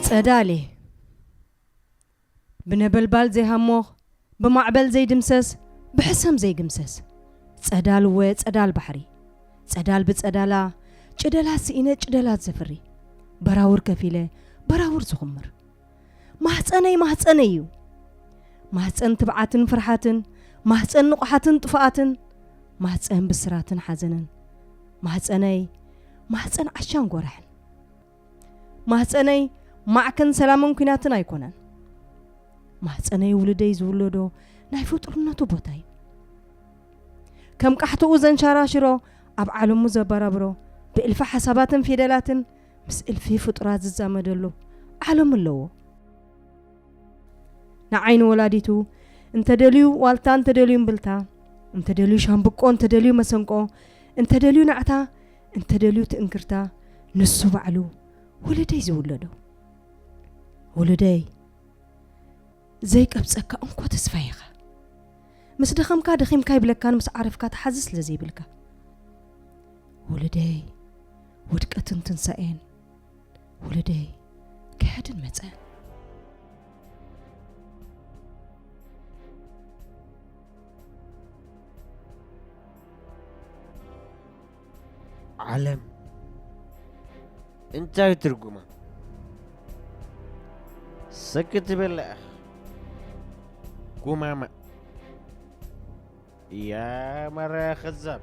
ጸዳል እየ። ብነበልባል ዘይሃሞኽ፣ ብማዕበል ዘይድምሰስ፣ ብሕሰም ዘይግምሰስ። ጸዳል እወ ጸዳል ባሕሪ። ጸዳል ብጸዳላ፣ ጭደላት ስኢነ ጭደላት ዘፍሪ። በራውር ከፊለ፣ በራውር ዝኹምር። ማህጸነይ ማህጸነይ እዩ። ማህጸን ትብዓትን ፍርሓትን፣ ማህጸን ንቑሓትን ጥፉኣትን፣ ማህጸን ብስራትን ሓዘንን። ማህጸነይ ማህጸን ዓሻን ጎራሕን። ማህጸነይ ማዕከን ሰላምን ኲናትን ኣይኮነን። ማህጸነይ ውሉደይ ዝውለዶ ናይ ፍጡርነቱ ቦታ እዩ። ከም ቃሕትኡ ዘንሸራሽሮ ኣብ ዓለሙ ዘበራብሮ ብእልፊ ሓሳባትን ፊደላትን ምስ እልፊ ፍጡራት ዝዛመደሉ ዓለም ኣለዎ። ንዓይ ንወላዲቱ እንተደልዩ ዋልታ፣ እንተደልዩ እምብልታ፣ እንተደልዩ ሻምብቆ፣ እንተደልዩ መሰንቆ፣ እንተደልዩ ናዕታ፣ እንተደልዩ ትእንክርታ፣ ንሱ ባዕሉ ውሉደይ ዝውለዶ። ውሉደይ ዘይቀብጸካ እንኮ ተስፋ ኢኻ። ምስ ደኸምካ ደኺምካ ይብለካን ምስ ዓረፍካ ተሓዚ ስለ ዘይብልካ። ውሉደይ ውድቀትን ትንሳኤን፣ ውሉደይ ክሕድን መጸን። ዓለም እንታይ ትርጉማ? ሰክት በል ኢኻ ጉማማ። ያ ማራ ከዛብ።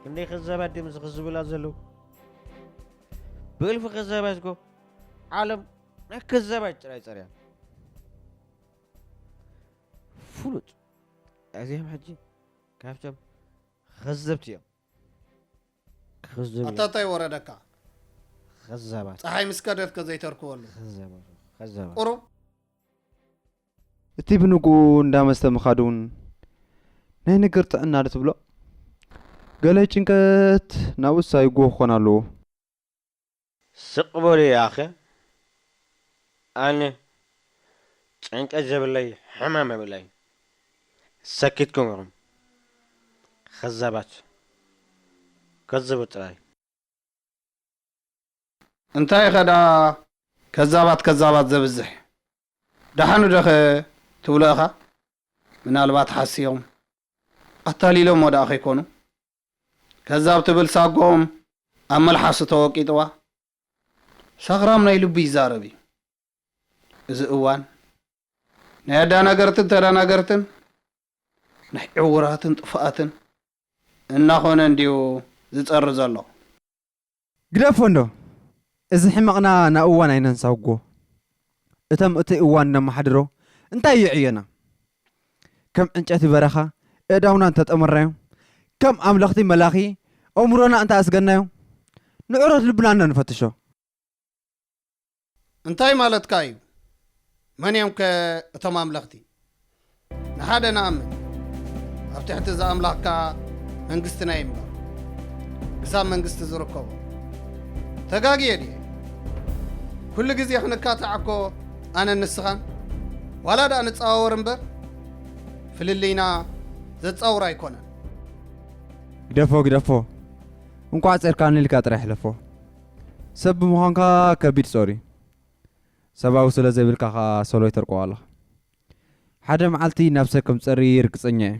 ክንደይ ከዛባት ድዮም እዚ ክዝብላ ዘለዉ? ብእልፊ ከዛባት እኮ ዓለም ናይ ከዛባት ጥራይ ጸርያ። ፍሉጥ። እዚኦም ሕጂ ካብቶም ከዘብቲ እዮም። ከዘብ እዮም። ኣታ እንታይ ወረደካ? ከዛባት። ጸሓይ ምስ ከደትከ ዘይተርክበሉ። ከዛባት። ከዛባት። ቁሩብ እቲ ብንግኡ እንዳ መስተ ምኻድ እውን ናይ ነገር ጥዕና ዶ ትብሎ? ገለ ጭንቀት ናብኡ ዝሳይጉዎ ክኾን ኣለዎ። ስቕ በሉ ያኸ ኣነ ጭንቀት ዘብለይ ሕማም የብለይ። ሰኪትኩም ኢኹም ከዛባት ከዝቡ ጥራይ። እንታይ ኢኸ ደኣ ከዛባት ከዛባት ዘብዝሕ? ደሓኑ ደኸ ትብሎ ኢኻ? ምናልባት ሓስዮም ኣታሊሎሞ ደኣ ከይኮኑ? ከዛብ ትብል ሳጎኦም ኣብ መልሓሱ ተወቂጥዋ። ሰኽራም ናይ ልቡ ይዛረብ እዩ። እዚ እዋን ናይ ኣዳናገርትን ተዳናገርትን ናይ ዕውራትን ጥፉኣትን እናኾነ እንድዩ ዝጸሪ ዘሎ። ግደፎ እንዶ፣ እዚ ሕመቕና ናብ እዋን ኣይነንሳውጎ። እቶም እቲ እዋን ነማሓድሮ እንታይ የዕዮና? ከም ዕንጨቲ በረኻ ኣእዳውና እንተጠመርናዮም፣ ከም ኣምለኽቲ መላኺ ኣእምሮና እንተ ኣስገናዮም፣ ንዕሮት ልብና እንዶ ንፈትሾ። እንታይ ማለትካ እዩ? መን እዮም ከ እቶም ኣምለኽቲ? ንሓደ ንኣምን፣ ኣብ ትሕቲ እዚ ኣምላኽ ከኣ መንግስቲ ናይ እምበር፣ ክሳብ መንግስቲ ዝርከቦ። ተጋግየ ድየ? ኩሉ ግዜ ክንካታዕ እኮ ኣነን ንስኻን ዋላ ደኣ ንጸዋወር እምበር፣ ፍልልይና ዘጻውር ኣይኮነን። ግደፎ ግደፎ፣ እንቋዕ ጸርካኒ ኢልካ ጥራይ ሕለፎ። ሰብ ብምዃንካ ከቢድ ጾር እዩ። ሰብኣዊ ስለ ዘይብልካ ኸኣ ሰሎ ይተርቆ ኣለኻ። ሓደ መዓልቲ ናብ ሰብ ከም ዝጸሪ ርግጸኛ እየ።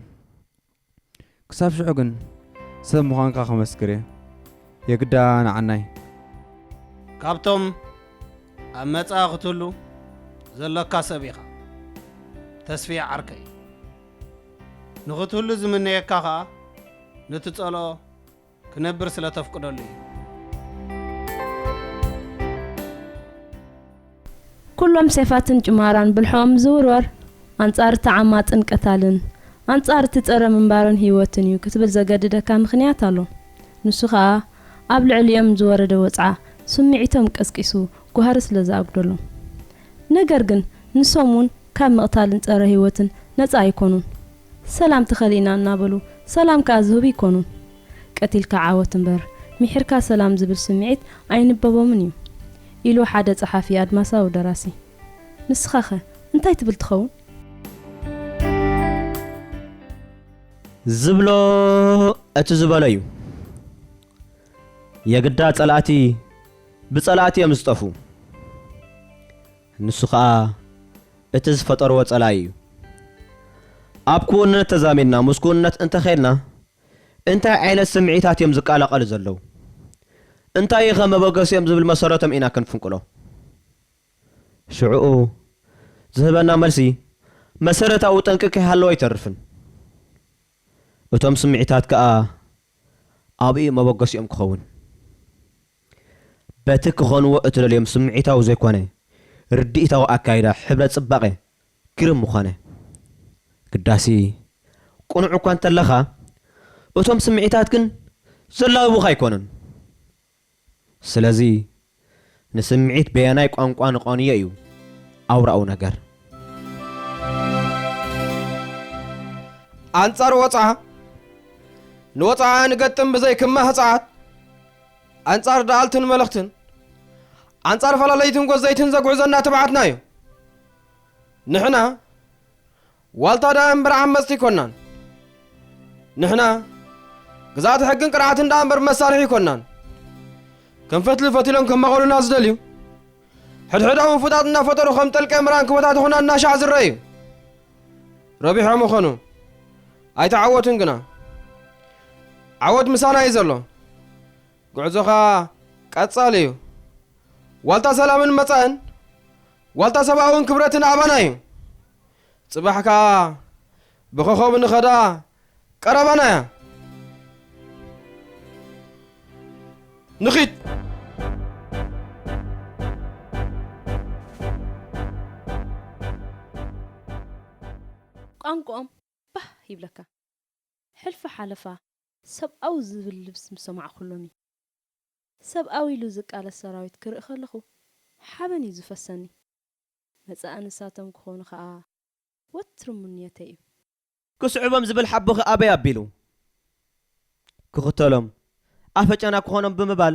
ክሳብ ሽዑ ግን ሰብ ምዃንካ ከመስክር እየ። የግዳ ንዓናይ። ካብቶም ኣብ መጻኢ ክትህሉ ዘሎካ ሰብ ኢኻ ተስፍየ ዓርከይ። ንኽትህሉ ዝምነየካ ኸኣ ነቲ ጸልኦ ክነብር ስለ ተፍቅደሉ እዩ። ኩሎም ሴፋትን ጭማራን ብልሖም ዝውርወር ኣንጻር እቲ ዓማጽን ቀታልን ኣንጻር እቲ ጸረ ምንባርን ህይወትን እዩ ክትብል ዘገድደካ ምኽንያት ኣሎ። ንሱ ኸኣ ኣብ ልዕሊኦም ዝወረደ ወጽዓ ስምዒቶም ቀስቂሱ ጓህሪ ስለ ዝኣጉደሎም። ነገር ግን ንሶም እውን ካብ ምቕታልን ጸረ ህይወትን ነጻ ኣይኮኑን። ሰላም ተኸሊእና እናበሉ ሰላም ከኣ ዝህቡ ኣይኮኑን። ቀቲልካ ዓወት እምበር ምሒርካ ሰላም ዝብል ስምዒት ኣይንበቦምን እዩ ኢሉ ሓደ ጸሓፊ ኣድማሳዊ ደራሲ። ንስኻኸ እንታይ ትብል ትኸውን? ዝብሎ እቲ ዝበሎ እዩ። የግዳ ጸላእቲ ብጸላእቲ እዮም ዝጠፉ። ንሱ ኸኣ እቲ ዝፈጠርዎ ጸላኢ እዩ። ኣብ ክውንነት ተዛሚድና ምስ ክውንነት እንተኸድና፣ እንታይ ዓይነት ስምዒታት እዮም ዝቀላቐሉ ዘለዉ? እንታይ ኢኸ መበገሲኦም ዝብል መሰረቶም ኢና ክንፍንቅሎ። ሽዕኡ ዝህበና መልሲ መሰረታዊ ጠንቂ ከይሃለዎ ኣይተርፍን። እቶም ስምዒታት ከኣ ኣብኡ መበገሲኦም ክኸውን። በቲ ክኾንዎ እትደልዮም ስምዒታዊ ዘይኮነ ርድኢታዊ ኣካይዳ ሕብረ ጽባቐ ግርም ምኾነ። ግዳሲ ቅኑዕ እኳ እንተለኻ፣ እቶም ስምዒታት ግን ዘላብቡኻ ኣይኮኑን። ስለዚ ንስምዒት በየናይ ቋንቋ ንቐንዮ እዩ ኣውራኡ ነገር። ኣንጻር ወጽዓ፣ ንወጽዓ ንገጥም ብዘይ ክማህ ጸዓት፣ ኣንጻር ደኣልትን መለኽትን፣ ኣንጻር ፈላለይትን ጎዘይትን ዘጉዕዘና ትብዓትና እዩ። ንሕና ዋልታ ደኣ እምበር ዓመጽቲ ኣይኮናን። ንሕና ግዛእቲ ሕግን ቅርዓትን ደኣ እምበር መሳርሒ ኣይኮናን። ከም ፈትሊ ፈቲሎም ከማቐሉና ዝደልዩ፣ ሕድሕዶም ውፉጣት እናፈጠሩ ከም ጠልቀ ምራን ክበታትኹና እናሻዕ ዝረኣዩ፣ ረቢሖም ይኾኑ ኣይተዓወቱን ግና። ዓወት ምሳና እዩ ዘሎ። ጉዕዞኻ ቀጻሊ እዩ። ዋልታ ሰላምን መጻእን፣ ዋልታ ሰብኣውን ክብረትን ኣባና እዩ። ጽባሕ ከኣ ብኸኾብ ንኸዳ ቀረባና እያ። ንኺድ። ቋንቋኦም ባህ ይብለካ። ሕልፊ ሓለፋ ሰብኣዊ ዝብል ልብስ ምሰማዕኩሎም እዩ። ሰብኣዊ ኢሉ ዝቃለስ ሰራዊት ክርኢ ከለኹ ሓበን እዩ ዝፈሰኒ። መጻኢ ንሳቶም ክኾኑ ኸኣ ወትሩ ምንዮተይ እዩ። ክስዕቦም ዝብል ሓቦኺ ኣበይ ኣቢሉ? ክኽተሎም ኣፈጨና ክኾኖም ብምባል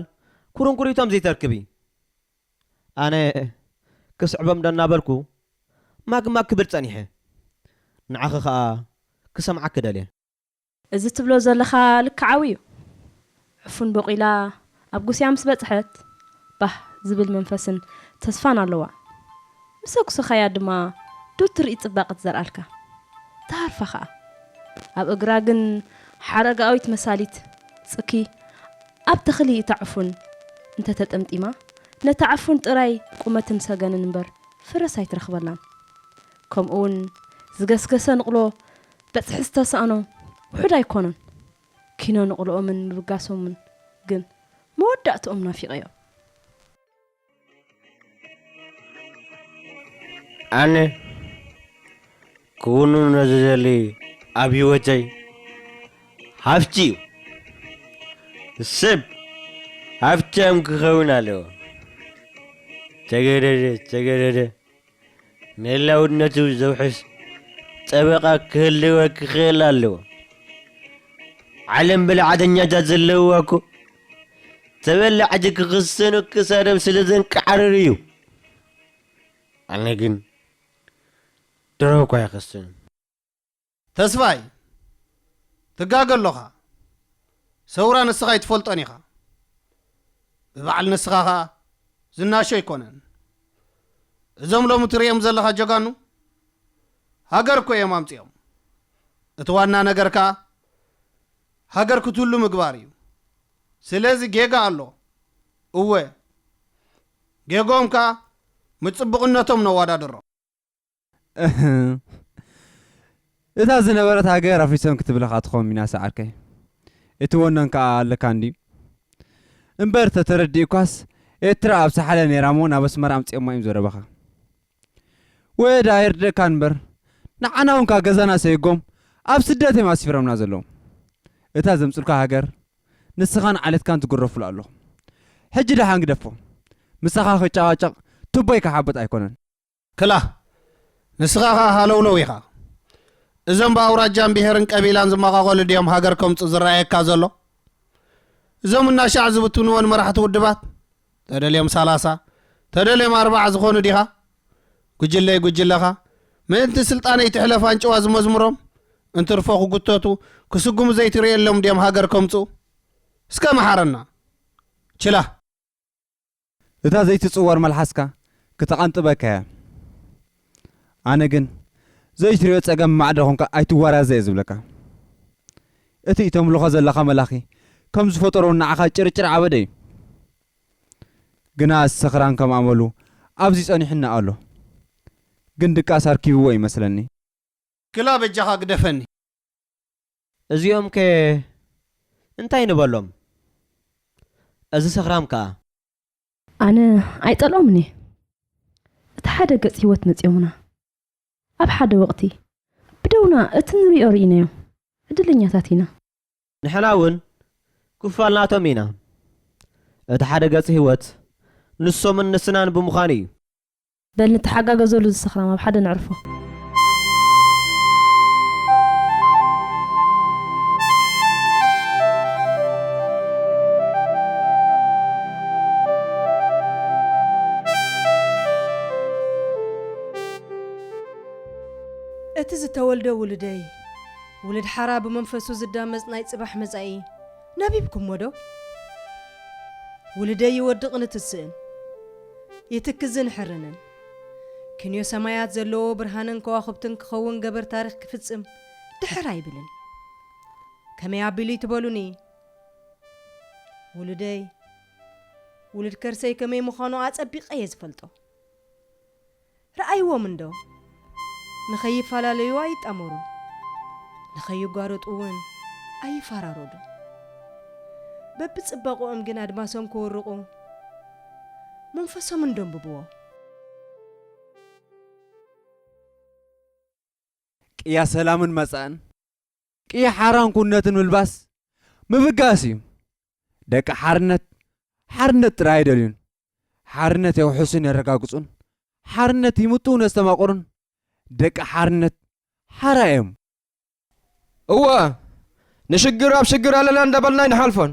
ኩርንኩሪቶም ዘይተርክቢ። ኣነ ክስዕቦም ዶ እናበልኩ ማግማግ ክብል ጸኒሐ። ንዓኺ ኸኣ ክሰምዓኪ ደልየ። እዚ ትብሎ ዘለኻ ልክዓዊ እዩ። ዕፉን ቦቒላ ኣብ ጉስያ ምስ በጽሐት ባህ ዝብል መንፈስን ተስፋን ኣለዋ። ምስ ኣጉሰኻያ ድማ ዱር ትርኢ ጽባቐ ትዘርኣልካ። ትሃርፋ ኸኣ። ኣብ እግራ ግን ሓረጋዊት መሳሊት ጽኪ ኣብ ተኽሊ እታ ዕፉን እንተተጠምጢማ ነታ ዕፉን ጥራይ ቁመትን ሰገንን እምበር ፍረስ ኣይትረኽበላን። ከምኡውን ዝገስገሰ ንቕሎ በጽሒ ዝተሳእኖ ውሑድ ኣይኮነን። ኪኖ ንቕሎኦምን ምብጋሶምን ግን መወዳእትኦም ናፊቐዮ። ኣነ ክውንኖ ዝደሊ ኣብ ህይወተይ ሃፍቲ እዩ። ሰብ ሃፍታም ክኸውን ኣለዎ። ተገደደ ተገደደ ንህላውነቱ ዘውሕስ ጠበቓ ክህልወ ክኽእል ኣለዎ። ዓለም ብልዓተኛታት ዘለውዋ እኮ ተበላዕቲ ክኽሰኑ ክሳዶም ስለ ዘንቀዓርር እዩ። ኣነ ግን ድሮ እኳ ኣይኸስን። ተስፋይ፣ ትጋገ ኣሎኻ። ሰውራ ንስኻ ኣይትፈልጦን ኢኻ። ብባዕል ንስኻ ኸኣ ዝናሾ ኣይኮነን። እዞም ሎሚ ትርእዮም ዘለኻ ጀጋኑ ሃገር እኮ እዮም ኣምጺኦም። እቲ ዋና ነገር ከኣ ሃገር ክትህሉ ምግባር እዩ። ስለዚ ጌጋ ኣሎ። እወ ጌግኦም ከኣ ምስ ጽቡቕነቶም ነወዳድሮ። እህ፣ እታ ዝነበረት ሃገር ኣፍሪሶም ክትብለኻ ትኸውን ሚናስ ዓርከይ። እቲ ወነን ከኣ ኣለካ እንድዩ። እምበር ተተረዲእኳስ ኤርትራ ኣብ ሰሓለ ነይራሞ ናብ ኣስመራ ኣምጺኦማ እዮም ዘረባኻ። ወዳ ኣይርደእካን እምበር ንዓና እውን ካብ ገዛና ሰይጎም ኣብ ስደት እዮም ኣስፊሮምና ዘለዉ። እታ ዘምጽልካ ሃገር ንስኻን ዓሌትካን ትግረፉሉ ኣለኹም። ሕጂ ደሓን ግደፎ። ምሳኻ ክጨቓጨቕ ቱቦይ ክሓብጥ ኣይኮነን። ክላ ንስኻ ኸኣ ሃለውለው ኢኻ። እዞም ብኣውራጃን ብሄርን ቀቢላን ዝመቓቐሉ ድዮም ሃገር ከምጽኡ ዝረኣየካ ዘሎ? እዞም እናሻዕ ዝብትንወን መራሕቲ ውድባት ተደልዮም ሰላሳ ተደልዮም ኣርብዓ ዝኾኑ ዲኻ? ጉጅለይ ጉጅለኻ ምእንቲ ስልጣነይ ትሕለፍ ኣንጭዋ ዝመዝምሮም እንትርፎ ክጉተቱ ክስጉሙ ዘይትርእየሎም ድዮም ሃገር ከምጽኡ? እስከ መሓረና ችላ። እታ ዘይትጽወር መልሓስካ ክተቐንጥበካ እያ። ኣነ ግን ዘይትሪኦ ጸገም ማዕዶ ኾንካ ኣይትወራዘ እየ ዝብለካ። እቲ እተምልኾ ዘለኻ መላኺ ከም ዝፈጠሮ ንዓኻ ጭርጭር ዓበደ እዩ። ግና እዚ ሰኽራን ከም ኣመሉ ኣብዚ ጸኒሑና ኣሎ። ግን ድቃስ ኣርኪብዎ ይመስለኒ። ክላ በጃኻ ግደፈኒ። እዚኦም ከ እንታይ ንበሎም? እዚ ሰኽራም ከኣ። ኣነ ኣይጸልኦምን እየ። እቲ ሓደ ገጽ ህይወት መጺኦምና። ኣብ ሓደ ወቕቲ ብደውና እቲ ንሪኦ ርኢናዮ። ዕድለኛታት ኢና። ንሕና እውን ክፋል ናቶም ኢና። እቲ ሓደ ገጽ ህይወት ንሶምን ንስናን ብምዃኑ እዩ። በል ንተሓጋገዘሉ እዚ ሰኽራም ኣብ ሓደ ነዕርፎ። እቲ ዝተወልደ ውሉደይ፣ ውሉድ ሓራ ብመንፈሱ ዝዳመጽ ናይ ጽባሕ መጻኢ ነቢብኩሞ ዶ? ውሉደይ ይወድቕን ትስእን፣ ይትክዝን ሕርንን፣ ክንዮ ሰማያት ዘለዎ ብርሃንን ከዋኽብትን ክኸውን ገበር ታሪኽ ክፍጽም ድሕር ኣይብልን። ከመይ ኣቢሉ እዩ ትበሉኒ? ውሉደይ፣ ውሉድ ከርሰይ ከመይ ምዃኑ ኣጸቢቐ እየ ዝፈልጦ። ረኣይዎም እንዶ ንኸይፈላለዩ ኣይጣመሩን፣ ንኸይጓረጡ እውን ኣይፋራረዱን። በብጽባቕኦም ግን ኣድማሶም ክወርቑ መንፈሶም እንዶ ኣንብብዎ። ቅያ ሰላምን መጻእን፣ ቅያ ሓራን ኩነትን ምልባስ ምብጋስ እዩ። ደቂ ሓርነት ሓርነት ጥራይ ኣይደልዩን። ሓርነት የውሕሱን የረጋግጹን። ሓርነት ይምጥውን የስተማቕሩን። ደቂ ሓርነት ሓራ እዮም። እወ፣ ንሽግር ኣብ ሽግር ኣለና እንዳበልና ኣይንሓልፎን።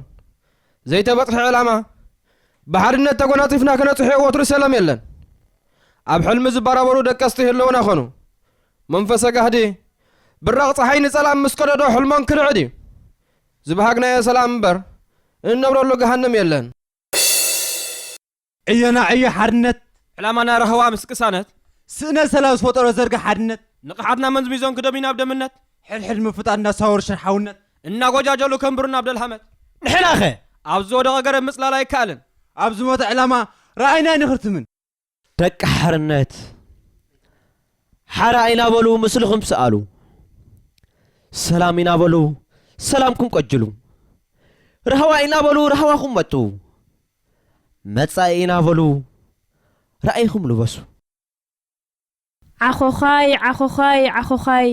ዘይተበጽሐ ዕላማ ብሓድነት ተጎናጺፍና ክነጽሕዮ ወትሩ ሰላም የለን። ኣብ ሕልሚ ዝበራበሩ ደቀስቲ ህልውና ኾኑ። መንፈሰ ጋህዲ ብራቕ ጸሓይ ንጸላም ምስ ቀደዶ ሕልሞን ክርዕድ እዩ። ዝበሃግናዮ ሰላም እምበር እንነብረሉ ገሃነም የለን። ዕዮና ዕዮ ሓድነት፣ ዕላማና ራህዋ ምስ ቅሳነት፣ ስእነት ሰላም ዝፈጠሮ ዘርጋ ሓድነት፣ ንቕሓትና መንዝሚዞም ክደምዩ ናብ ደምነት፣ ሕድሕድ ምፍጣር እንዳሳወሩ ሽርሓውነት፣ እናጎጃጀሉ ከንብሩ ናብ ደልሃመት። ንሕናኸ ኣብ ዝወደቐ ገረብ ምጽላል ኣይከኣልን። ኣብ ዝሞተ ዕላማ ረኣይና ኣይንኽርትምን። ደቂ ሓርነት ሓራ ኢና በሉ ምስልኹም ስኣሉ። ሰላም ኢና በሉ ሰላምኩም ቀጅሉ። ራህዋ ኢና በሉ ራህዋኹም መጡ። መጻኢ ኢና በሉ ራኢኹም ልበሱ። ዓኾዃይ ዓኾዃይ ዓኾዃይ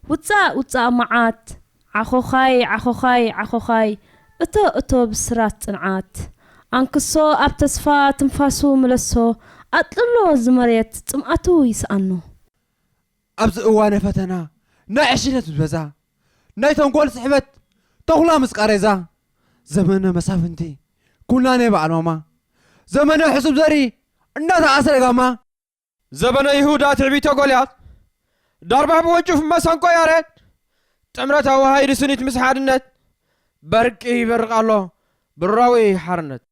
ውጻእ ውጻእ መዓት ዓኾዃይ ዓኾዃይ ዓኾዃይ እቶ እቶ ብስራት ጽንዓት ኣንክሶ ኣብ ተስፋ ትንፋሱ ምለሶ ኣጥልሎ እዚ መሬት ጽምኣቱ ይስኣኖ። ኣብዚ እዋነ ፈተና ናይ ዕሽነት ምስ በዛ ናይ ተንኮል ስሕበት ተኹላ ምስ ቃሬዛ ዘመነ መሳፍንቲ ኩናኔ በዓል ማማ ዘመነ ሕሱም ዘርኢ እናተኣስረ ጋማ ዘበነ ይሁዳ ትዕቢቶ ጎልያድ ዳርባ ብወንጭፍ መሰንቆ ያሬድ ጥምረት ኣወሃሂዱ ስኒት ምስ ሓድነት በርቂ ይበርቕ ኣሎ ብራዊ ሓርነት።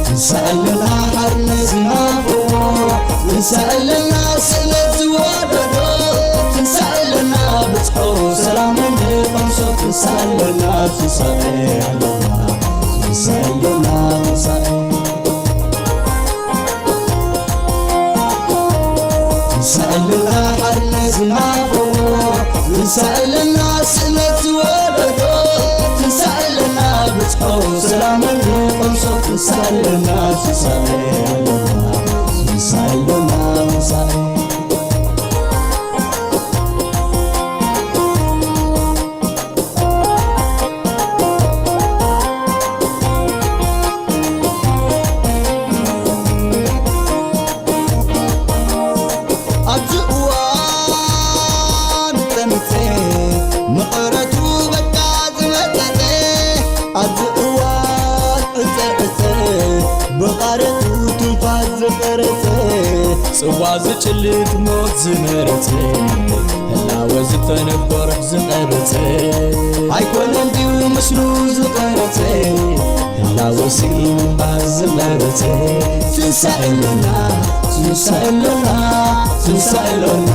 ትንሳኤ ኣለና ሓርነት ዝናፍቆ ትንሳኤ ኣለና ስእነት ዝወለዶ ትንሳኤ ኣለና ብጽሑ ሰላምን ንቐምሶ ትንሳኤ ኣለና ትንሳኤ ኣለና ትንሳኤ ኣለና ትንሳኤ ትንሳኤ ኣለና ሓርነት ዝናፍቆ ትንሳኤ ኣለና ስእነት ዝወለዶ ትንሳኤ ኣለና ብጽሑ ሰላምን ንቐምሶ ትንሳኤ ኣለና ትንሳኤ ኣለና ትንሳኤ ኣለና ትንሳኤ ኣብዚ እዋን ጸንጸ መቐረቱ በቃ ዝመጠጠ ኣብዚ እዋን ዕጸ ዕጸ ብቓረቱ ቱቱ ጽዋ ዝጭልጥ ሞት ዝመረጸ፣ ህላወ ዝተነኮረ ዝቐረጸ፣ ኣይኮነን ድዩ ምስሉ ዝቐረጸ፣ ህላወ ስኢኑ እምበር ዝቐረጸ። ትንሳኤ ኣሎና፣ ትንሳኤ ኣሎና፣ ትንሳኤ ኣሎና።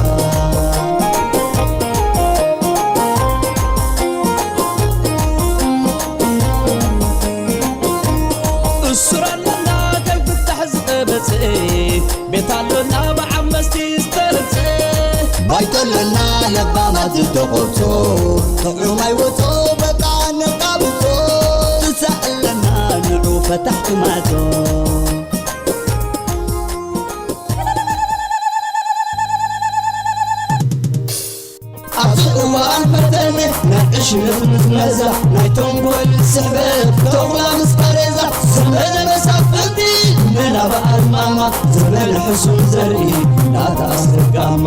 እሱር ኣሎና ከይፍታሕ ዝቐበጸ፣ ቤት ኣሎና ብዓመጽቲ ዝተረግጸ። ባይቶ ኣሎና ለባማት ዝተቖብጾ፣ ጥዑም ኣይወጾ በቃ ነቃብጾ። ትንሳኤ ኣሎና ንዑ ፈታሕቲ ማዕጾ። ኣብዚ እዋን ፈተነ ናይ ዕሽነት ምዝመዛ፣ ናይ ተንኮል ስሕበት ተኹላ ምስ ቃሬዛ፣ ዘመነ መሳፍንቲ ምናብ ኣልማማ፣ ዘመነ ሕሱም ዘርኢ ናታ ኣስረጋማ።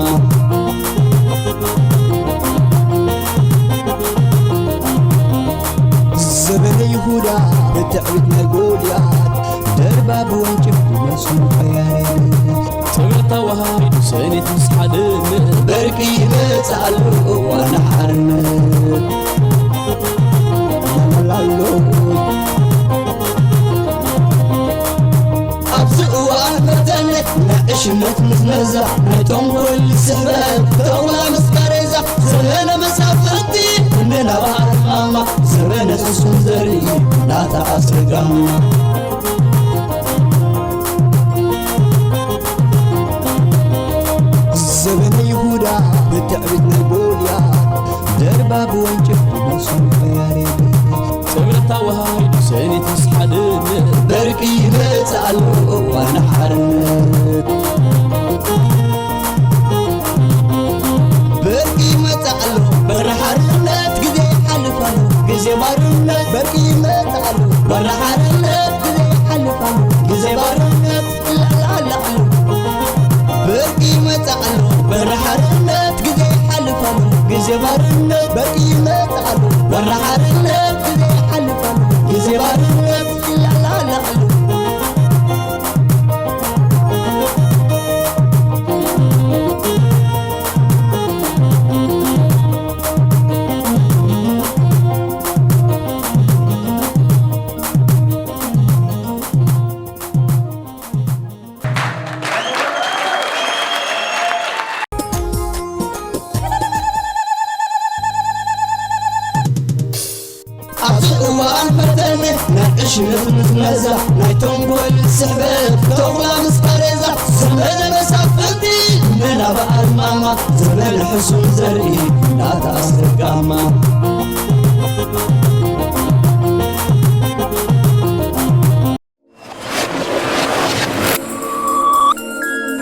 ዘበነ ይሁዳ ብትዕቢት ናይ ጎልያድ፣ ደርባብ ወንጭፍ ይመስሉ ቀያሬድ። ጥበብ ተዋሃሂዱ ሰኒት ምስ ሓድነት፣ በርቂ ይመጽእ ኣሎ እዋን ሓርነት። ላላላሎ። ኣብዚ እዋን ፈተነ ናይ ዕሽነት ምዝመዛ፣ ናይ ተንኮል ስሕበት ተኹላ ምስ ቃሬዛ፣ ዘመነ መሳፍንቲ ምናብ ኣልማማ፣ ዘመነ ሕሱም ዘርኢ ናታ ኣስረጋማ። ዘበነ ይሁዳ ብትዕቢት ናይ ጎልያድ፣ ደርባብ ወንጭፍ ይመስሉ ቀያሬድ። ጥበብ ተዋሃሂዱ ሰኒት ምስ ሓድነት፣ በርቂ ይመጽእ ኣሎ እዋን ሓርነት። በርቂ ይመጽእ ኣሎ በሪ ሓርነት፣ ግዜ ይሓልፍ ኣሎ ግዜ ባርነት። በርቂ ይመጽእ ኣሎ በሪ ሓርነት፣ ግዜ ይሓልፍ ኣሎ ግዜ ባርነት። ላላላ ኣሎ። በርቂ ይመጽእ ኣሎ በሪ ሓርነት፣ ግዜ ይሓልፍ ኣሎ ግዜ ባርነት። በርቂ ይመጽእ ኣሎ በሪ ሓርነት፣ ግዜ ይሓልፍ ኣሎ ግዜ ባርነት። ላላላ ኣሎ። ኣብዚ እዋን ፈተነ ናይ ዕሽነት ምዝመዛ፣ ናይ ተንኮል ስሕበት ተኹላ ምስ ቃሬዛ፣ ዘመነ መሳፍንቲ ምናብ ኣልማማ፣ ዘመነ ሕሱም ዘርኢ ናታ ኣስረጋማ።